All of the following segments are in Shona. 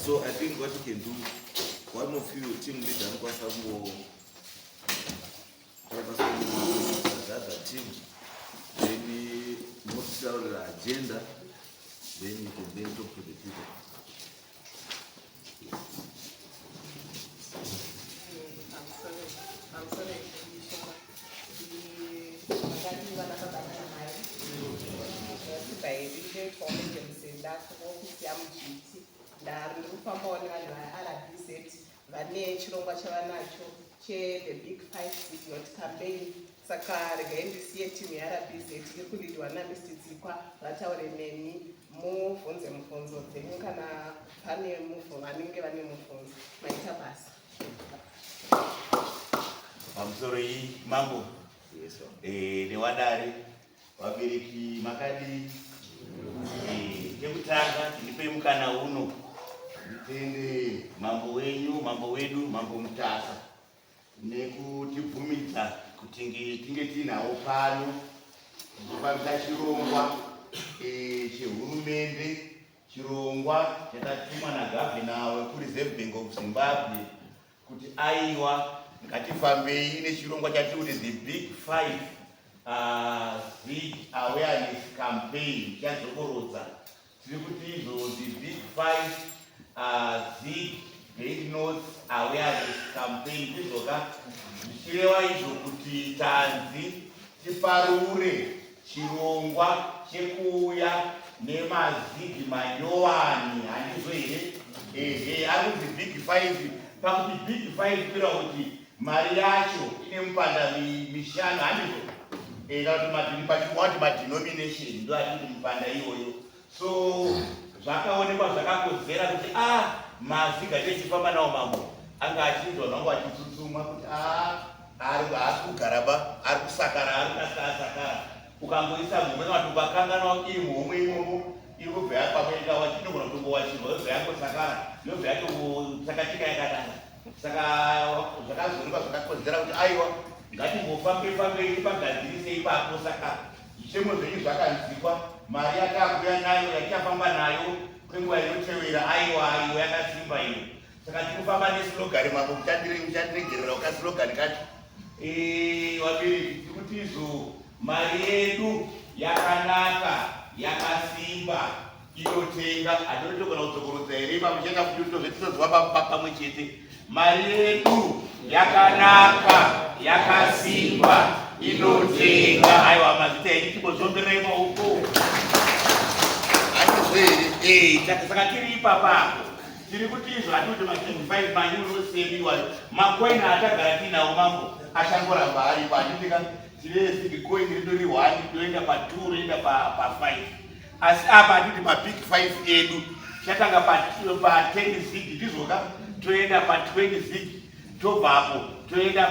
So I think what you can do, one of you team leader anokwanisa kungo anokwanisa kungo the other team, then motitaurira agenda, then you can then talk to the people. Ndari ndiri kufambawo nevanhu vaRBZ vane chirongwa chavanacho che-The Big Five Zig Note Campaign. Saka regai ndisiye timu yeRBZ iri kulidwa naMr Tsikwa vataure nemi mubvunze mubvunzo dzenyu kana pane vanenge vane mubvunzo. Maita basa. Pamusoro iyi mambo. Yes, sir. Newadare vabereki makadii? Chekutanga ndipei mukana uno nditende mambo wenyu, mambo wedu, Mambo Mutasa, nekutibvumidza kuti tinge tiinawo pano tichifambisa chirongwa chehurumende, chirongwa chakatumwa nagavhina wekuReserve Bank of Zimbabwe kuti aiwa, ngatifambei nechirongwa chatiri kuti the Big Five Zig Awareness Campaign. Chadzokorodza, tiri kuti izvo the Big Five Zig Banknotes Awareness Campaign. Ndizvoka, zvichireva izvo kuti tanzi tiparure chirongwa chekuuya nemazigi manyowani, handizvo here? Ehe, ari kunzi Big Five. Pakuti Big Five kureva kuti mari yacho ine mupanda mishanu, handizvo? Kana kuti madhini pachirungu kuti madenomination, ndo atiri mupanda iyoyo. So zvakaonekwa zvakakodzera kuti a maziga tichifamba nawo, mambo anga achinzwa vangu achitsutsumwa kuti a ari haasi kugara ba, ari kusakara, ari kasakara. Ukangoisa muhomwe kana kuti ukakanganwa iri muhomwe imomo, iri kubva yapamwe inogona kutongowachirwa, yobva yangosakara, yobva yatongosakatika yakadaro. Saka zvakazoonekwa zvakakodzera kuti aiwa, ngatimbofambe fambei tipagadzirise ipapo. Saka zvichemo zvenyu zvakanzikwa. Mari yatakuya nayo, yatichafamba nayo kwenguva inotevera, aiwa, iyo yakasimba iyo. Saka tikufamba neslogan, mambo, muchandiregerera kaslogan kacho. Vabereki, tiri kuti izvo mari yedu yakanaka, yakasimba, inotenga. Hatinotogona kudzokorodza here ipapo? Tichaita kuti tozve tinoziva pamwe chete. Mari yedu yakanaka, yakasimba, inotenga. Aiwa, mazita enyu, timbozvomberei maoko. Handizvo here? Saka tiri ipapapo, tiri kuti izvo hati kuti mabig five manyunoseriwa makoini atagara tiinawo, mambo, achangoramba aripo, handitika? Tine zig coin rindori 1, toenda pa2, roenda pa5, asi apa hatiti mabig five edu chatanga pa10 zig, ndizvoka? Toenda pa20 zig, tobvapo toenda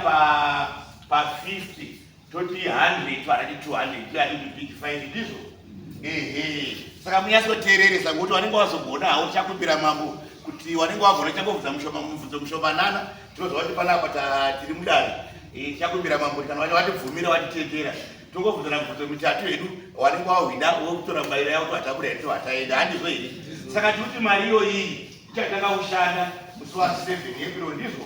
pa50, toti 100, twarati 200, toyatiti big five, ndizvo? Ehe, saka munyatsoteereresa ngokuti vanenge vazogona hawo. Tichakumbira mambo kuti vanenge vagona changobvunza mushoma mubvunzo mushomanana. Tinoziva kuti panapa tiri mudare. Tichakumbira mambo kuti kana vatibvumira, vatitendera, tongobvunzana mibvunzo mitatu yedu. Vanenge vahwina vokutora mubayiro yavo, tovatakura here, tovataenda, handizvo here? Saka tiri kuti mari iyoyi ichatanga kushanda musi wa7 April, ndizvo?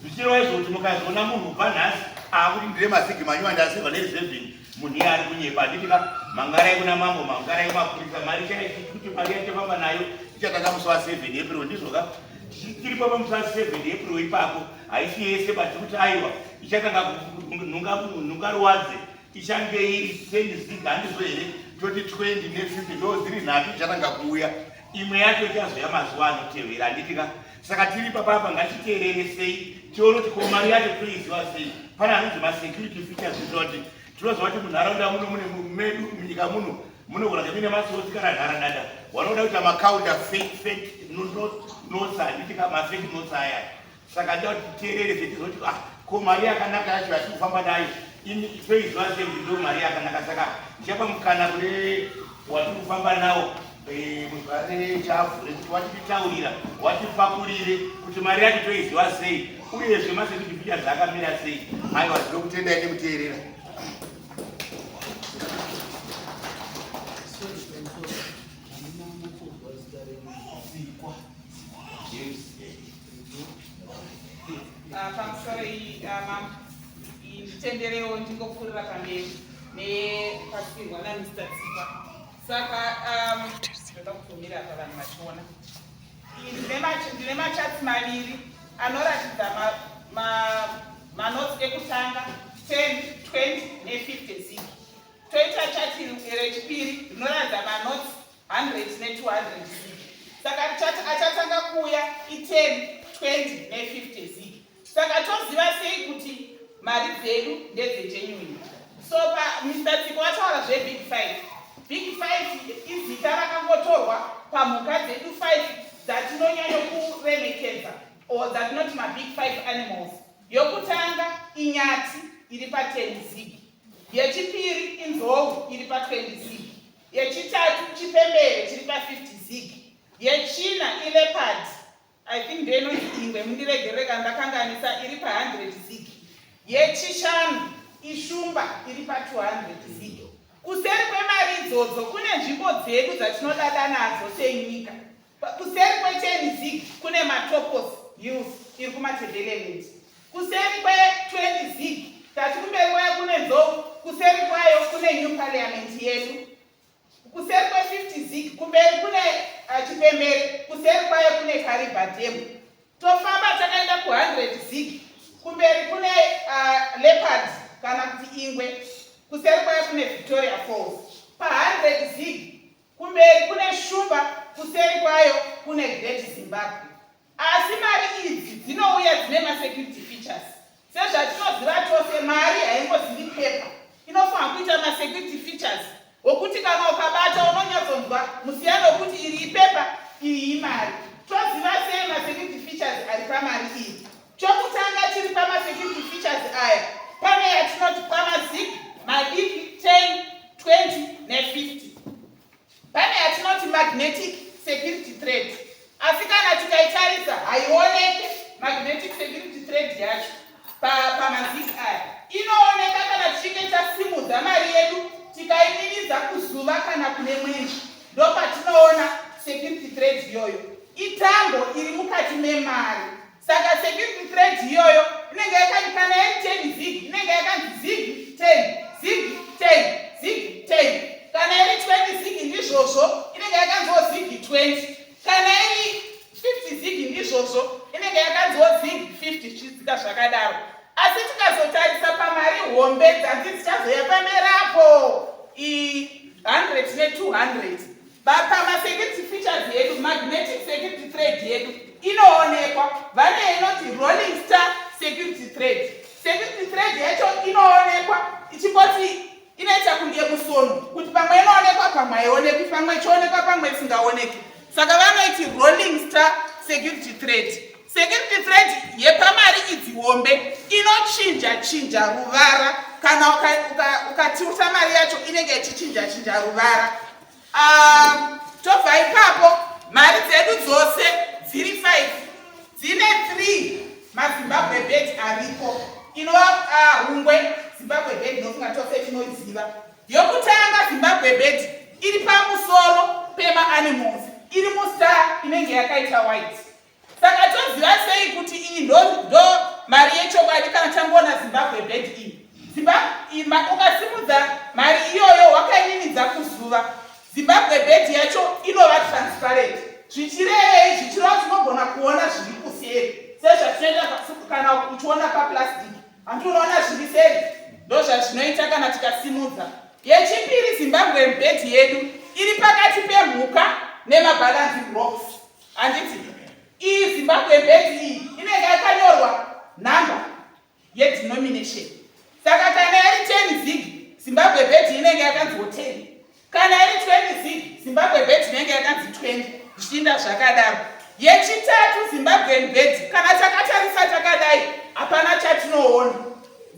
Zvichireva izvo kuti mukazoona munhu kubva nhasi akuti ndire mazigi manyuwa ndasirwa neReserve, munhu iye ari kunyepa, handitika? Mangarai kuna mambo, mangarai kumapurisa. Mari kuti mari yatichafamba nayo ichatanga musi wa7 April, ndizvoka? Tiripo pamusi wa7 April ipapo. Haisi yese but kuti aiwa, ichatanga nhungaruwadze ichange iri 10 zig, handizvo here? Toti 20 ne50, ndo dziri nhatu ichatanga kuuya. Imwe yacho ichazoya mazuva anotevera, handitika? Saka tiri papapa, ngatiteereresei tione kuti ko mari yacho toiziva sei. Pane anonzi masecurity features, kuitira kuti tinoziva kuti munharaunda muno mune medu, munyika muno munogona kunge muine matsotsi kana nharadada vanoda kuita macounterfeit fake notes, handitika? Mafake notes aya. Saka nda kuti titeererese tizoti ah, ko mari yakanaka yacho yatiri kufamba nayo toiziva sei kuti ndo mari yakanaka? Saka ndichapa mukana kune watiri kufamba nawo, muzvare Chavhure, kuti watitaurira, watipakurire kuti mari yacho toiziva sei, uyezve masecurity features akamira sei. Aiwa, tinokutendai nekuteerera. Sorry, handina kumbonzwa zita renyu. Sikwa. munditenderewo ndingopfuurira pamberi nepasirwa naMr Tsipa. Saka ndoda kubvumira apa vanhu vachiona. Ndine macharts maviri anoratidza manotes ekutanga 10, 20 ne50 ZiG. Toita chart rechipiri rinoratidza manotes 100 ne200 ZiG. Saka chart achatanga kuuya i10, 20 ne50 ZiG. Saka toziva sei kuti mari dzedu ndedzegenuine? So pa Mr Tsiko vataura zvebig five. Big five izita rakangotorwa pamhuka dzedu 5 dzatinonyanya kuremekedza or dzatinoti mabig five animals. Yokutanga inyati iri pa10 ZiG, yechipiri inzou iri pa20 ZiG, yechitatu chipembere chiri pa50 ZiG, yechina ileopard, I think ndoinonzi ingwe, mundiregerere kana ndakanganisa, iri pa100 ZiG, yechishanu ishumba iri pa200 ZiG. Kuseri kwemari idzodzo kune nzvimbo dzedu dzatinodada nadzo senyika. Kuseri kwe10 ZiG kune Matopos Hills iri kuMatabeleland. Kuseri kwe20 ZiG, tati kumberi kwayo kune nzou, kuseri kwayo kune new parliament yedu. Kuseri kwe50 ZiG, kumberi kune chipembere, kuseri kwayo kune Kariba Dam. Tofamba takaenda ku100 ZiG, kumberi kune leopard kana kuti ingwe, kuseri kwayo kune Victoria Falls. Pa100 ZiG, kumberi kune shumba, kuseri kwayo kune Great Zimbabwe. Asi mari idzi dzinouya dzine masecurity features. Sezvatinoziva tose, mari haingozivi pepa, inofanira kuita masecurity features wokuti kana ukabata unonyatsonzwa musiyano wekuti iri ipepa, iyi imari. Toziva sei masecurity features ari pamari iyi? Chokutanga chiri pamasecurity features aya, pane yatinoti pamazig madiki 10, 20 ne50, pane yatinoti magnetic security thread. Asi kana tikaitarisa haioneke magnetic security thread yacho pamazig aya. Inooneka kana tichinge tasimudza mari yedu tikaininidza kuzuva kana kune mwenje, ndopatinoona security thread iyoyo. Itambo iri mukati memari. Saka security thread iyoyo inenge yakanzi, kana iri 10 ZiG, inenge yakanzi ZiG 10, ZiG 10, ZiG 10. Kana iri 20 ZiG, ndizvozvo, inenge yakanziwo ZiG 20. Kana iri 50 ZiG, ndizvozvo, inenge yakanziwo ZiG 50, zvichidzika zvakadaro. Asi tikazotarisa pamari hombe dzanzi dzichazoya pamberi i100 ne200, pamasecurity features yedu, magnetic security thread yedu inoonekwa. Vane inoti rolling star security thread. Security thread yacho inoonekwa ichingoti inoita kunge musono, kuti pamwe inoonekwa, pamwe haionekwi, pamwe ichionekwa, pamwe isingaoneki. Saka vanoiti rolling star security thread. Security thread yepamari idzi hombe inochinja chinja ruvara. Kana ukatiuta mari yacho, inenge ichichinja chinja ruvara. Tobva ipapo, mari dzedu dzose dziri 5 dzine 3 maZimbabwe bird ariko, inova hungwe. Zimbabwe bird inofunga tose tinoiziva. Yokutanga, Zimbabwe bird iri pamusoro pemaanimals, iri mustar inenge yakaita white. Saka toziva sei kuti iyi ndo mari yechokwadi? Kana tangoona Zimbabwe bird iyi, ukasimudza mari iyoyo wakaininidza kuzuva, Zimbabwe bird yacho inova transparent. Zvichirevei? Zvichireva tinogona kuona zviri kuseri, sezvatinoita kana uchiona paplastic, handi unoona zviri seri? Ndo zvazvinoita kana tikasimudza. Yechipiri, Zimbabwe bird yedu iri pakati pemhuka nemabalancing rocks, handiti? Iyi Zimbabwe bird iyi inenge yakanyorwa nhamba yedenomination. Saka kana iri 10 ZiG, Zimbabwe bird inenge yakanziwo 10. Kana iri 20 ZiG, Zimbabwe bird inenge yakanzi 20, zvichiinda zvakadaro. Yechitatu, Zimbabwean bird, kana takatarisa takadai hapana chatinoona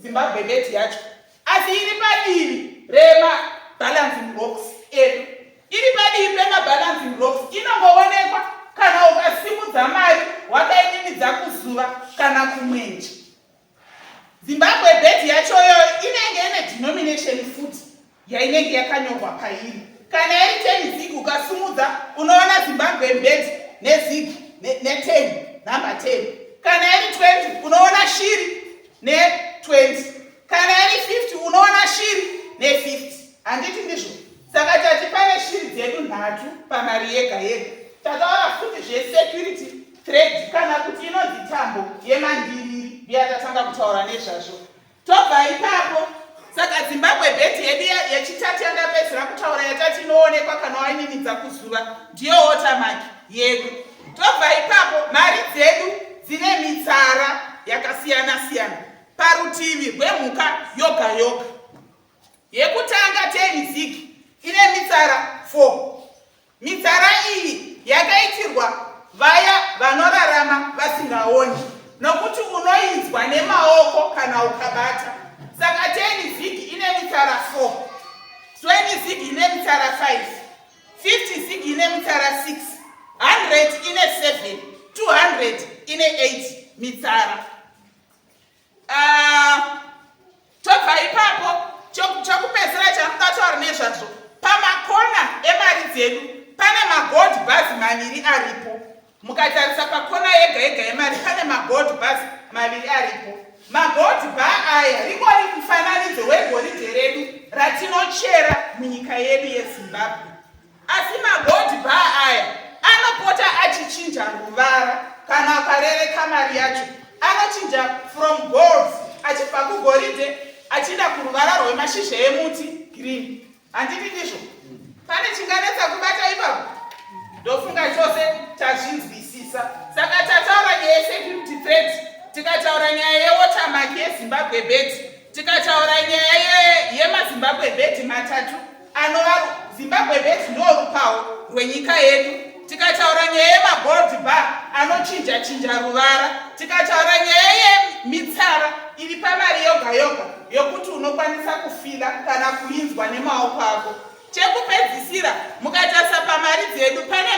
Zimbabwe bird yacho, asi iri padivi remabalancing rocks edu. Iri padivi pemabalancing rocks, inongoonekwa kana ukasimudza mari wakaininidza kuzuva kana kumwenje. Zimbabwe bird yachoyo inenge ine denomination futi yainenge yakanyorwa pairi. Kana iri 10 ZiG, ukasumudza unoona Zimbabwe bird neZiG ne10, number 10. Kana iri 20, unoona shiri ne20. Kana iri 50 unoona shiri ne50, handiti ndizvo? Saka tati pane shiri dzedu nhatu pamari yega yega. Tataura futi zvesecurity thread, kana kuti inonzi tambo yemandiriri, ndiyatatanga kutaura nezvazvo. Tobva ipapo, saka Zimbabwe bird yedu yechitatu yandapedzera kutaura, yatati inoonekwa kana waininidza kuzuva, ndiyo watermark yedu. Tobva ipapo, mari dzedu dzine mitsara yakasiyana siyana parutivi rwemhuka yoga yoga. Yekutanga, 10 ZiG, ine mitsara 4. Mitsara iyi yakaitirwa vaya vanorarama vasingaoni, nokuti unoinzwa nemaoko kana ukabata. Saka 10 ZiG ine mitsara 4, 20 ZiG ine mitsara 5, 50 ZiG ine mitsara 6, 100 ine 7, 200 ine 8 mitsara. Ah, tobva ipapo, chokupedzisira chamunoda nezvazvo, pamakona emari dzedu pane magold bars maviri aripo. Mukatarisa pakona yega yega yemari pane magold bars maviri aripo. Magold bar aya ringori mufananidzo wegoridhe redu ratinochera munyika yedu yeZimbabwe, asi magold bar aya anopota achichinja ruvara. Kana akarereka mari yacho, anochinja from gold, achibva kugoridhe achienda kuruvara rwemashizha emuti, green, handiti ndizvo? Pane chinganetsa kubata ipapo? Ndofunga chose tazvinzwisisa. Saka tataura nyaya yesecurity thread, tikataura nyaya yewatermark yeZimbabwe bird, tikataura nyaya yemaZimbabwe bird matatu anova Zimbabwe bird, ndo rupawo rwenyika yedu, tikataura nyaya yemagold bar anochinja chinja ruvara, tikataura nyaya yemitsara iri pamari yoga yoga yokuti unokwanisa kufeela kana kuinzwa nemaoko ako. Chekupedzisira, mukatarisa pamari dzedu pane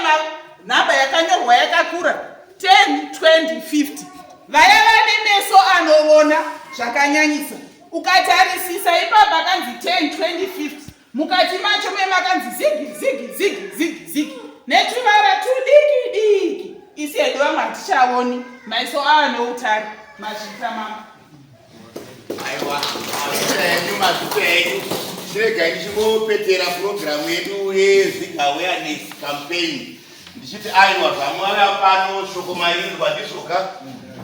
nhamba yakanyorwa yakakura, 10, 20, 50. Vaya vane meso anoona zvakanyanyisa, ukatarisisa ipapo akanzi 10, 20, 50, mukati macho memakanzi ZiG, ZiG, ZiG, ZiG, ZiG netuvara tudiki diki. Isi hedu vamwe hatichaoni, maiso ava neutare. Mazvita, mama. Aiwa, mazvita enyu, mazvita enyu. Chiregai ndichingopetera purogiramu yedu yeZiG awareness campaign, ndichiti aiwa, zvamwava pano, shoko marinzwa, ndizvoka?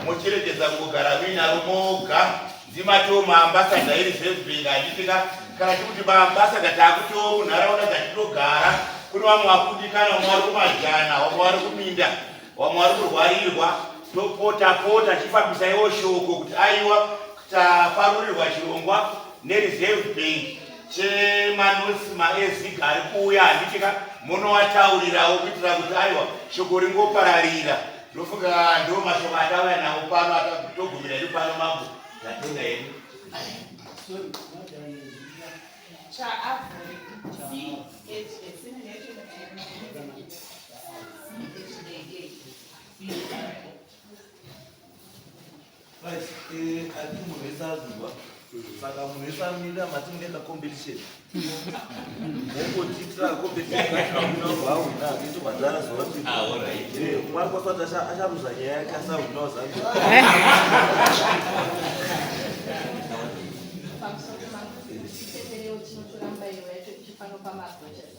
Mocherechedza kungogara muinaro moga. Ndimatiwo maambassador eReserve Bank, handitika? Kana tikuti maambassador, taakutiwo munharaunda dzatinogara kune vamwe vakundikana, vamwe vari kumajana, vamwe vari kuminda, vamwe vari kurwarirwa. Topota pota chifambisaiwo shoko kuti aiwa, taparurirwa chirongwa neReserve Bank chemanotsi maeZiG ari kuuya, handitika? Munovataurirawo kuitira kuti aiwa, shoko ringopararira. Ndofunga ndo mashoko atauya nawo pano, atogumira edu pano. Mambo, tatenda yedu. Chaavhuri, C H A C H A A V R O. Right, I think munhu wese azvinzwa. Saka munhu wese amira, mati munoita competition, mongotiitira competition kacho, akitobhadhara zuva. Ah, all right. Mwari kwasati acharuza nyaya yake, asahwinawo Zambia. Pamusoro pamateterewo, tinotora mubayiro yacho tichifanopa mabrochas.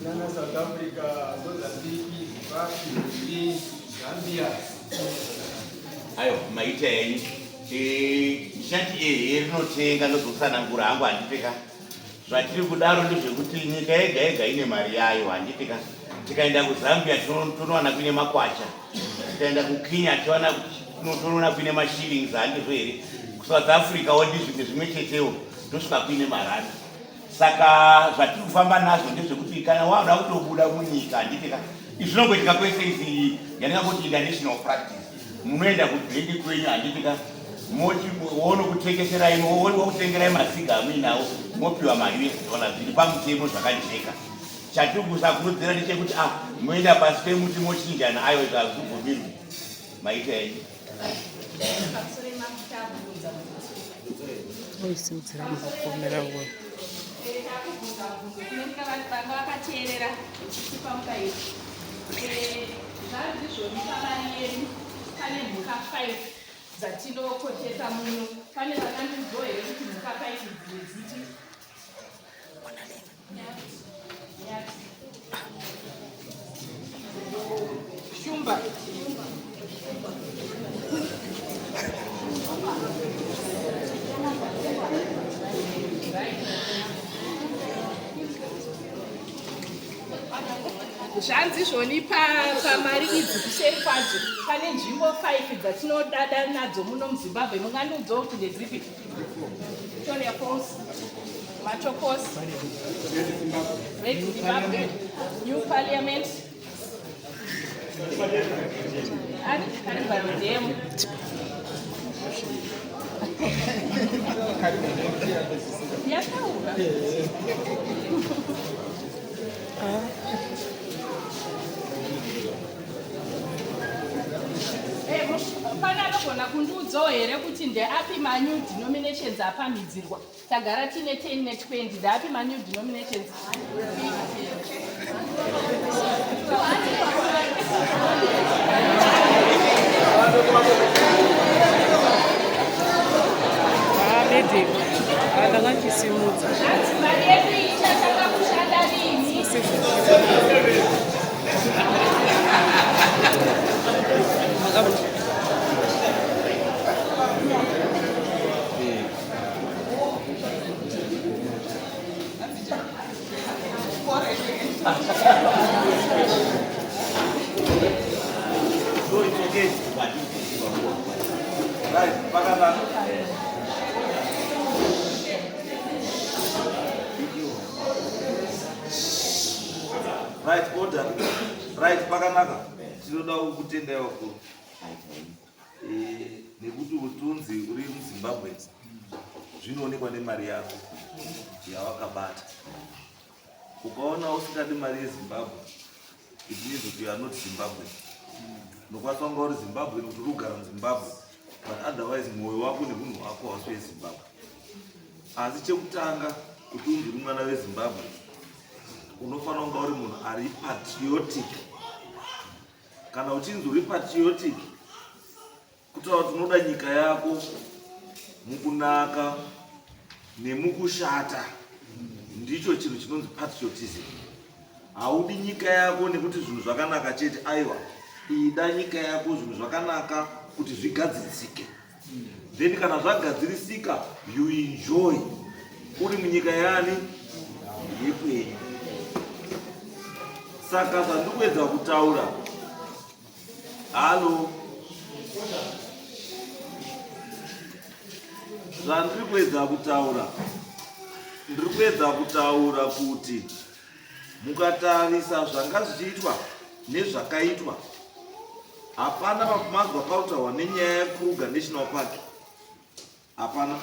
Nana South Africa, Mozambique, Zimbabwe, Zambia. Ayo maita enyu. Ndichati ehe, rinotenga, ndozotsanangura hangu, handitika? Zvatiri kudaro ndezvekuti nyika yega yega ine mari yayo, handitika? Tikaenda kuZambia tonowana kuine makwacha, tikaenda kuKenya tonoona kuine mashillings, handizvo here? KuSouth Africa wo ndizvimwe zvimwe chetewo, tosvika kuine marandi. Saka zvatiri kufamba nazvo ndezvekuti kana wauda kutobuda munyika, handitika? Izvi zvinongoitika kwese isi, yandingangoti international practice. Munoenda kubhengi kwenyu, handitika? Moti wonokutengeserai, wokutengerai maZiG amuinawo, mopiwa maUS dollars zviri pamutemo, zvakajeka. Chatiri kusakurudzira ndechekuti a moenda pasi pemuti mochinjana, ayo zvazvibvumirwi. Maita henyu. Pamusoro emafuta abvunza mubvunzo. Oisimudzira mukuomera uyo. Takubvunza mubvunzo kune vanga vakateerera tichipa mubairo. Zvanzi zvoni pamari yedu pane mhuka 5 dzatinokotesa muno. Pane vakandiudzwa here kuti mhuka 5 idzi dzipi? Shumba. Zvanzi zvoni pamari idzi kuseri kwadzo pane nzvimbo 5 dzatinodada nadzo muno muZimbabwe. Mungandiudzawo kuti ndedzipi? Victoria Falls, Matopos, Great Zimbabwe, New Parliament, ani Kariba Dam. Yataura. Pane anogona kundiudzawo here kuti ndeapi manew denominations apamhidzirwa? Tagara tine 10 ne20, ndeapi manew denominations? Abedeko. Ndakanga ndichisimudza. Zvanzi mari yedu ichatanga kushanda rini? So it's okay. Right, pakanaka. Right, order. Right, pakanaka. Tinoda kukutendai vakuru. Nekuti utunzi uri muZimbabwe zvinoonekwa nemari yako yawakabata. Ukaona usingadi mari yeZimbabwe, it means that you are not Zimbabwe. Unokwanisa kunga uri Zimbabwe nekuti uri kugara muZimbabwe, but otherwise mwoyo wako neunhu hwako hausi weZimbabwe. Asi chekutanga, kuti unzi uri mwana weZimbabwe, unofanira kunga uri munhu ari patriotic. Kana uchinzi uri patriotic, kutaura kuti unoda nyika yako mukunaka nemukushata, ndicho chinhu chinonzi patriotism. Haudi nyika yako nekuti zvinhu zvakanaka chete, aiwa, ida nyika yako zvinhu zvakanaka kuti zvigadzirisike. Then kana zvagadzirisika, you enjoy uri munyika yani yekwenyu. Saka zvandiri kuedza kutaura, halo, zvandiri kuedza kutaura, ndiri kuedza kutaura kuti mukatarisa zvanga zvichiitwa nezvakaitwa, hapana mazwa pautaurwa nenyaya yeKruger National Park, hapana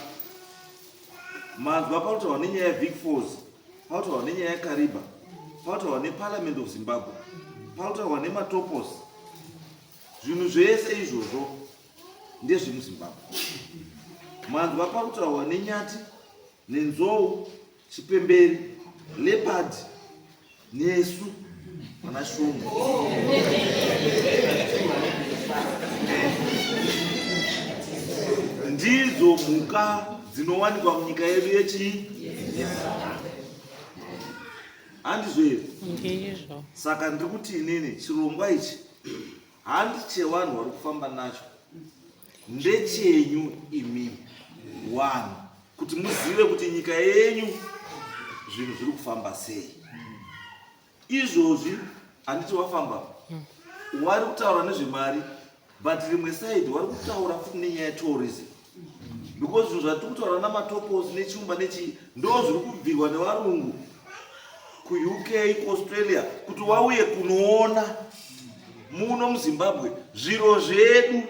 manzwa pautaurwa nenyaya yeVic Falls, pautaurwa nenyaya yeKariba, pautaurwa neParliament of Zimbabwe, pautaurwa neMatopos. Zvinhu zvese izvozvo ndezvemuZimbabwe. Manzwa pakutaurwa nenyati nenzou, chipemberi, leopard, nesu vana shumba. Ndidzo mhuka dzinowanikwa munyika yedu yechi, handizvo here? Ndizvo. Saka ndiri kuti inini chirongwa ichi handi chevanhu vari kufamba nacho, ndechenyu imi vanhu, kuti muzive kuti nyika yenyu zvinhu zviri kufamba sei. Izvozvi handiti wafamba wari kutaura nezvemari, but rimwe side wari kutaura futi nenyaya yetourism, because zvinhu zvatiri kutaura naMatopos nechumba nechii ndo zviri kubvirwa nevarungu kuUK, kuAustralia, kuti wauye kunoona muno muZimbabwe zviro zvedu,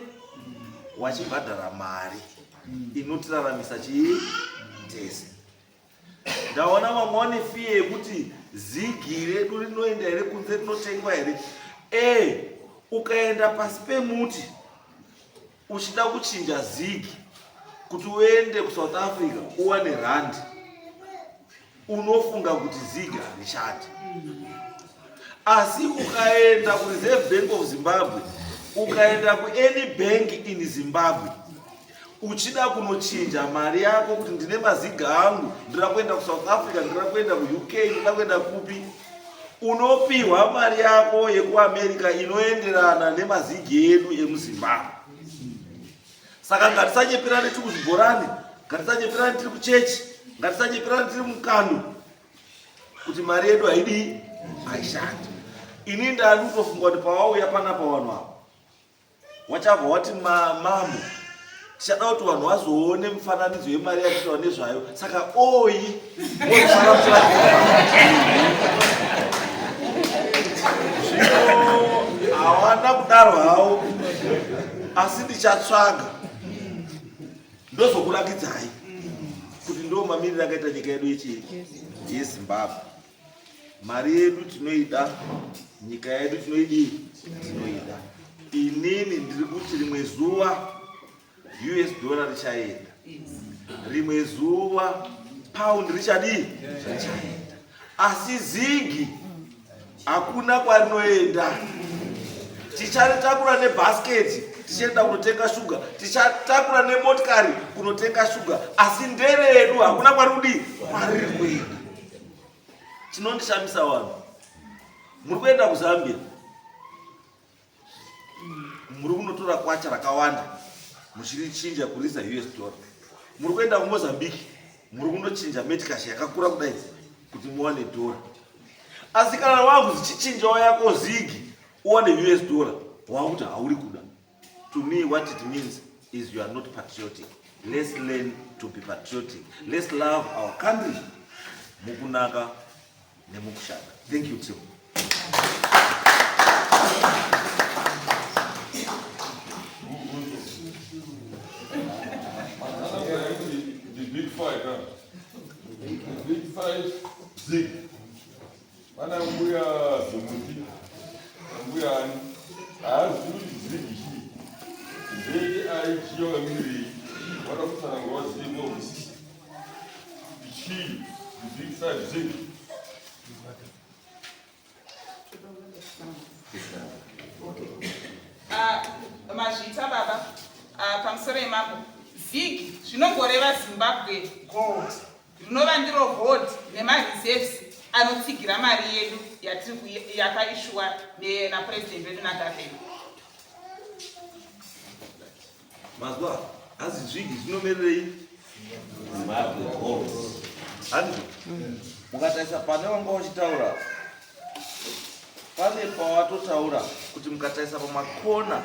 wachibhadhara mari inotiraramisa chii tese. Ndaona vamwe vane fear yekuti zigi redu rinoenda here kunze, rinotengwa here? E, ukaenda pasi pemuti. Uchida kuchinja zigi kuti uende kuSouth Africa uwane randi, unofunga kuti zigi harishandi. Asi ukaenda kuReserve Bank of Zimbabwe, ukaenda kuany bank in Zimbabwe, uchida kunochinja mari yako kuti ndine maziga angu, ndinoda kuenda kuSouth Africa, ndinoda kuenda kuUK, ndinoda kuenda kupi, unopiwa mari yako yekuAmerica inoenderana nemazigi edu emuZimbabwe. Saka ngatisanyeperane tiri kuzvibhorani, ngatisanyeperane tiri kuchechi, ngatisanyeperane tiri mukando kuti mari yedu haidii, haishandi. Ini ndani kutofunga kuti pawauya panapa vanhu ava wachabva wati mambo tichada kuti vanhu vazoone mifananidzo yemari yatitaura nezvayo, saka oyi zvino hawana kudaro hawo, asi ndichatsvaga ndozokurakidzai kuti ndo mamiriro akaita nyika yedu yechi yeZimbabwe. Mari yedu tinoida, nyika yedu tinoidii, tinoida. Inini ndiri kuti rimwe zuva US dollar richaenda, rimwe zuva pound richadii, richaenda, asi zigi hakuna kwarinoenda. Ticharitakura nebhasiketi tichienda kunotenga shuga, tichatakura nemotikari kunotenga shuga, asi nderedu, hakuna kwari kudii, kwariri kuenda. Chinondishamisa, vanhu muri kuenda kuZambia, muri kunotora kwacha rakawanda muchirichinja kurisa US dollar. Muri kuenda kuMozambique, muri kunochinja metcash yakakura kudai kuti muwane dhora. Asi kana wakuzichichinjawo yako zigi uwane US dollar, wakuti hauri kuda. To me, what it means is you are not patriotic. Let's learn to be patriotic. Let's love our country mukunaka nemukushanda. Thank you, team. The big five, huh? The big five, zig. Vana mbuya Zumuti, mbuya ani, haazivi kuti zig chii. ZIG yakamirei, vada kutsanangura vazive kuti chii, the big five zig. Ah, mazvita baba. Ah, pamusoro yemambo, zig zvinongoreva Zimbabwe gold, rinova ndiro gold nemareserves anotsigira mari yedu yatiri yakaishuwa napresident wedu nagavhena. Mazwa hazi zvigi zvinomererei Zimbabwe gold, handizvo? Mukatarisa pane wanga uchitaura, pane pawatotaura kuti mukatarisa pamakona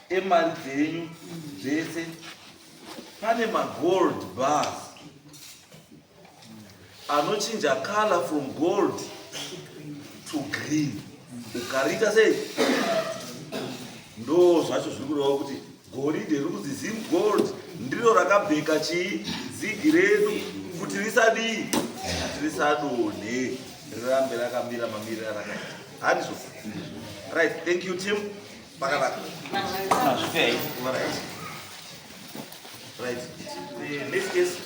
emari dzenyu dzese pane magold bars anochinja color from gold to green. Ukariita sei, ndo zvacho zviri kureva kuti goridhe riri kunzi Zim gold ndiro rakabheka chii, zigi redu, kuti risadii, kuti risadonhe, rirambe rakamira mamiriro arakaita, handizvo? Right, thank you, team. Pakanaka. Right, right, next case.